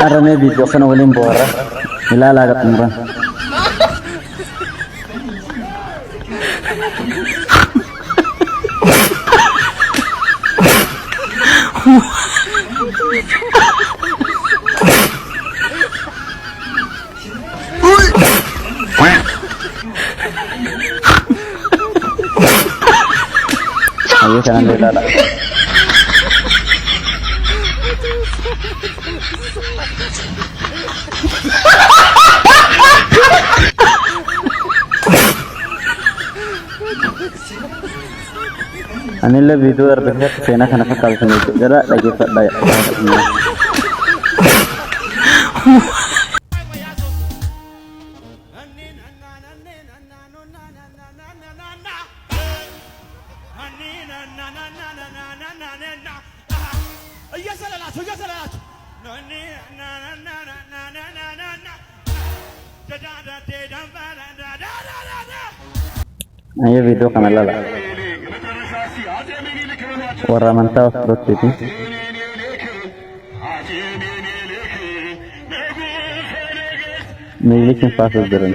Har'a mee viidiyoo kana waliin bohaarra. Ilaalaa haga xumuran. Hayyee kanallee ilaalaa. Anillee viidiyoo darbe keessatti seenaa kana fakkaatu isin hojjedheera dhaggeeffadhaa. Ayyee viidiyoo kana lala. Warra amantaa Ortodoksiiti. Minilik hin faasuuf jiran.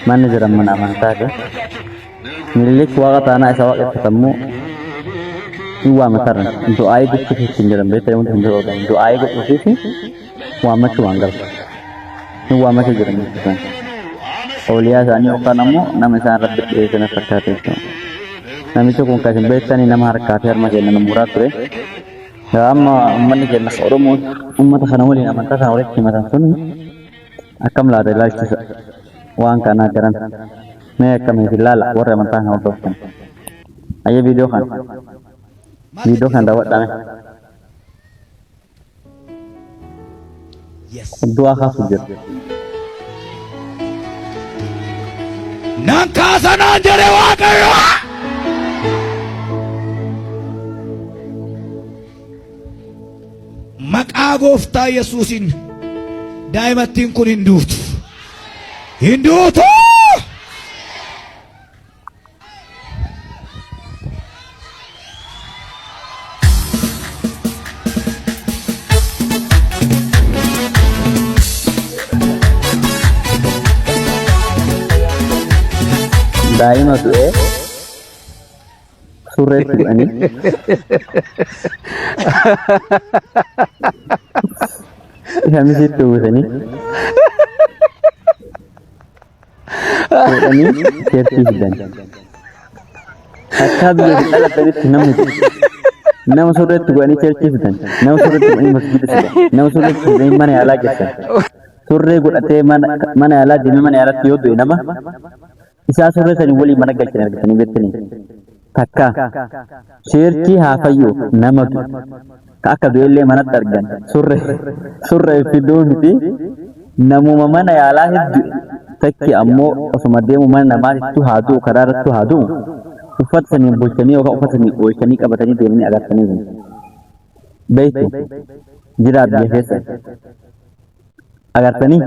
Manni jiran mana amantaati. Minilik waaqa taanaa isa waaqeffatammoo hin waamatarra. Du'aayii gochuuf ittiin jiran beektaa wanti hin jiru. Du'aayii godhuufi waammachuu waan galu. Hin waammachuu jiran jechuudha. Ooliyaa isaanii yookaan ammoo nama isaan rabbi dhiyeessan fakkaata jechuudha. Namichi kun kan isin beektanii nama harkaa fi harma keenya nu muraa ture. Amma uummanni keenya Oromoo uummata kana waliin amantaa kana walitti himatan sun akkam laata ilaalchisa waan kanaa jiran mee akkamiif ilaala warri amantaa kana hordoftan. Ayyee viidiyoo kana daawwadhaa mee. Du'aa kaasu jira. Nan kaasa naan jedhe Waaqayyo. Maqaa gooftaa Yesuusiin daa'imattiin kun hin duutu. Hin duutu! Daa'ima du'ee surreetti godhanii shamisiitti uwwisanii fuudhanii keertii fidan. Takkaa biyya itti dhalatanitti namni nama surreetti godhanii cheerchii fidan, nama surreetti godhanii masgiida fidan, nama surreetti godhanii mana yaalaa geessan. Surree godhatee mana yaalaa deemee mana yaalaatti yoo du'e nama isaa surree sanii waliin mana galchan argatanii beektanii. Takka cheerchii haa fayyuuf nama du'e ka akka du'ellee manatti argan surree surree fiduu miti namuma mana yaalaa heddu'e takki ammoo osoma deemu mana namaatittuu haa du'u karaa irrattuu haa du'u uffata saniin bulchanii yookaan uffata saniin oolchanii qabatanii deemanii agartanii jiru. Beektu jiraa biyya keessa agartanii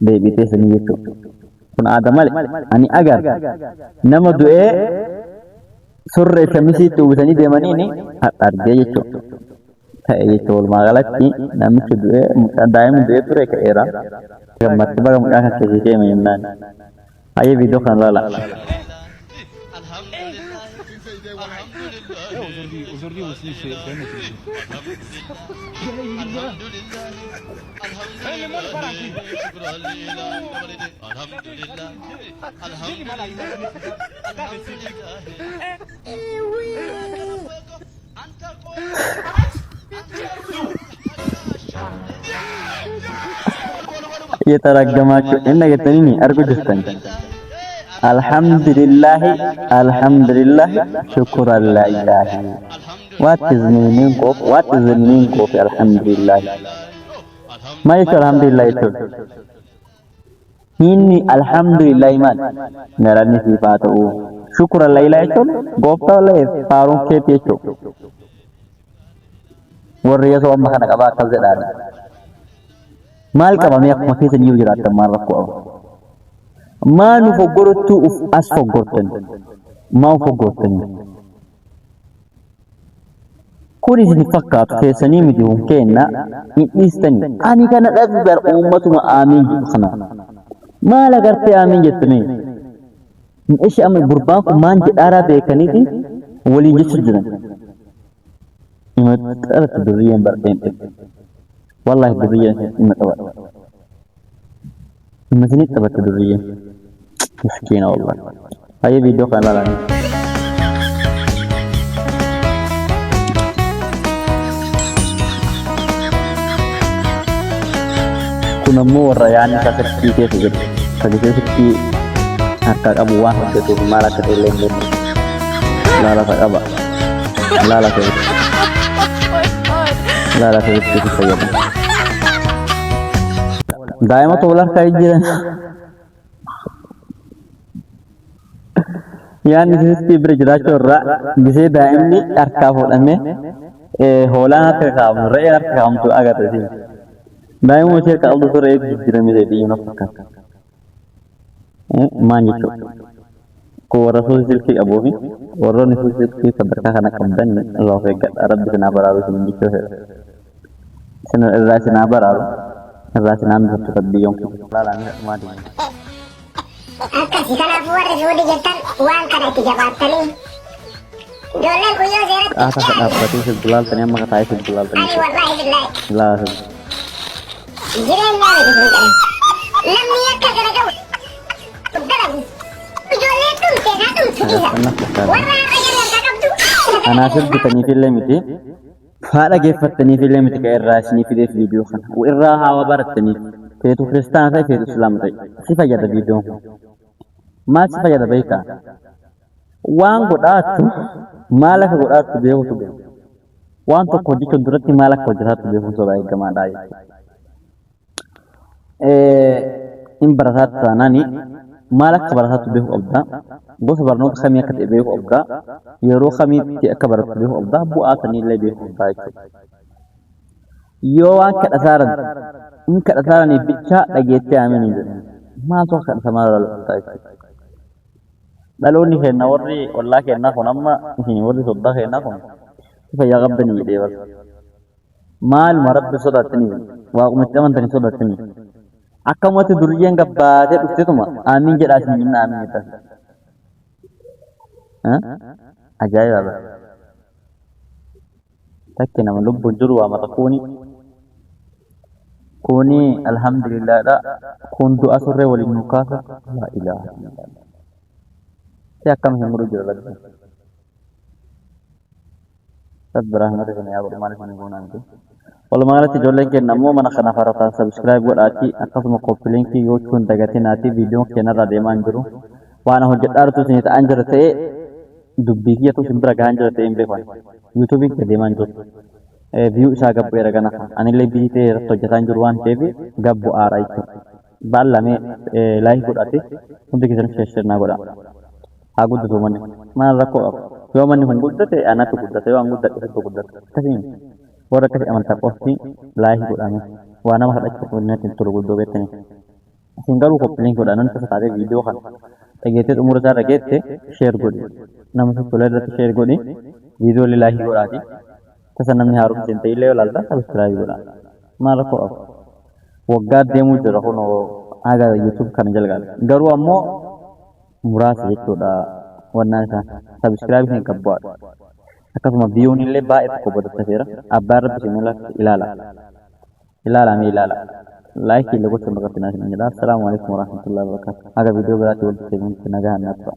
deebitee sanii jechuudha. Kun aada malee ani agar nama du'ee surree shamisiitti uwwisanii deemaniini har'a argee jechuudha. Ta'e jechuudha walumaa galatti namichi du'ee mucaa daa'imni du'ee ture ka'eera. Gammatti baga mucaa kan keessi deeme jennaan. Hayyee viidiyoo kana laala. የተረገማችሁ እና ገተኒኒ አርጉ ጅርተን አልሐምዱሊላሂ አልሐምዱሊላሂ ሽኩር አላኢላሂ What is meaning of what is the meaning of alhamdulillah? Maal jechuun alhamdulillah jechuun? Hiinni alhamdulillah maal? Galanni siif haa ta'u. Shukura lailaa jechuun gooftaa wallahi faaruun keeti jechuudha. Warri yesoo amma kana qabaa akkas jedhaani. Maal qabamee akkuma keessan iyyuu jiraattan maal rakkoo qaba? Maa nu foggorottuu uf as foggortan? Maa uf foggortanii? Kun isin fakkaatu keessanii miti kun keenna hin dhiistanii. Ani kana dhabi bar uummatuma aamiin jedhu kana. Maal agartee aamiin jettumee? Ishi amma gurbaan kun maan jedhaaraa beekaniiti waliin jechuu jiran. Ima qabatti durriyyeen barteen dhibbe. Wallaahi durriyyeen ima qabata. Ima isinit taphatte durriyyeen. Miskiina wallahi. Hayyee viidiyoo kana ilaalaa. Kun ammoo warra yaadni isaa silkii keessa jiru. Sagalee silkii harkaa qabu waan hojjetuuf maal akka ta'e illee hin beeku. Laala isa qaba. Laala sirriitti. Laala sirriitti itti fayyadamu. Daa'ima tola harkaa jiran. Yaadni silkii bira jiraachuu irraa gisee daa'imni harkaa fuudhamee hoolaan harka kaa'amu re'ee harka kaa'amtu agarre siin. Daa'imuma ishee harka qabdu re'ee jijjiiramee ta'e iyyuu na fakkaata. Maan jechuudha. Kun warra suusi silkii qabuu fi warroonni suusi silkii sadarkaa kana qabdan irraa of eeggadha. Rabbi isin haa baraaru isin jechuu fedha. Isin irraa isin haa baraaru. Irraa isin haa hambifatu Rabbi yoom keessa. Akkasi kanaafuu warri Suudii jirtan waan kana itti jabaattanii ijoolleen kun yoo seeratti Qaata dhiyaanne dhaabbatee sirbu laaltanii amma taa'ee sirbu laaltanii ani wallaahi billaahi laala sirbu. jireenyaa miti sun jedhan. Namni akka kana ga'u dalagu ijoollee dhumte haa dhumtu dhiisa. Agartan fakkaata. Warra har'a jarri harkaa qabdu Anaa sirbitaniif illee miti. Haa dhageeffattaniif illee miti kan irraa isinii fideef viidiyoo kana. Irraa haa waa barattaniif. Feetu kiristaana ta'e feetu islaama ta'e. Si fayyada viidiyoon kun. Maal si fayyada beektaa? Waan godhaattu maal akka godhaattu beekutu beeku. Waan tokko hojjechuun duratti maal akka hojjetaattu beekuun sirraa eegamaadha jechuudha. In barataatti taanaani maal akka barataattu beekuu qabda. Gosa barnoota kamii akka ta'e beekuu qabda. Yeroo kamiitti akka barattu beekuu qabda. Bu'aa saniillee beekuu qabda jechuudha. Yoo waan kadhataaran in kadhataaraniif bichaa dhageettee amiin hin jedhin. Maaltu akka kadhatamaa lalata jechuudha. Dhaloonni keenya warri ollaa keenyaa kun amma isin warri soddaa keenyaa kun fayyaa qabdanii jedhee bara. Maaluma rabbi sodaattanii waaquma itti amantanii sodaattanii. Akkamatti duriyyeen gabbaatee dhuftetuma aamiin jedhaa isin jenna aamiin jettan. Ajaa'iba bara. Takki nama lubbuun jiru waa mata kuuni. Kuni alhamdulillahdha. Kun du'a surree waliin nu kaasa. Laa ilaaha illallah. Si akkam hin godhu jira rabbi. Rabbi rahmata isin haa godhu maal isin goonaa miti. Walumaa galatti ijoolleen keenya ammoo mana kana farataan subscribe godhaatii akkasuma copy link gochuun dagatinaati viidiyoon keenyarraa deemaa hin jiru. Waan hojjedhaa jirtu isin ta'an jira ta'ee dubbii kiyyatu isin bira gahaan jira ta'ee hin beeku ani. Yuutuubiin kee deemaa hin jiru. Viyuu isaa gabbu'eera gana. Anillee biyyi ta'ee irratti hojjetaa hin jiru waan ta'eef gabbu'aara jechuudha. Baallamee laayik godhaati hundi keessan sheer sheer naa godhaa. Haa guddatu manni. Maal rakkoo qaba? Yoo manni kun guddate anatu guddata yoo an guddadhe situ guddata. Akkasii miti. Warra akkasii amantaa qofti laayik godhame. Waa nama kadhachuu kun natti hin tolu guddoo beektanii. Isin garuu copy link godhaa namni tasa taatee viidiyoo kana dhageettee xumura isaa irra geette share godhi. Nama sitti tole irratti share godhi. Viidiyoo illee like godhaati. Tasa namni haaromsi hin ta'illee yoo ilaaltan subscribe godhaa. Maal rakkoo qaba? Waggaa deemuu jira kun haga YouTube kana jalqabe. Garuu ammoo muraasa jechuudha wannaan isaa subscribe hin qabbu'aadha. Akkasuma viyuun illee baay'ee tokko boodatti Abbaan rabbi isin ilaala. Ilaala mee ilaala. Like illee gochuun irratti naa isin jedha. Assalaamu alaikum warahmatullahi wabarakatuh. Haga viidiyoo biraatti walitti deebinutti nagaan naa tura.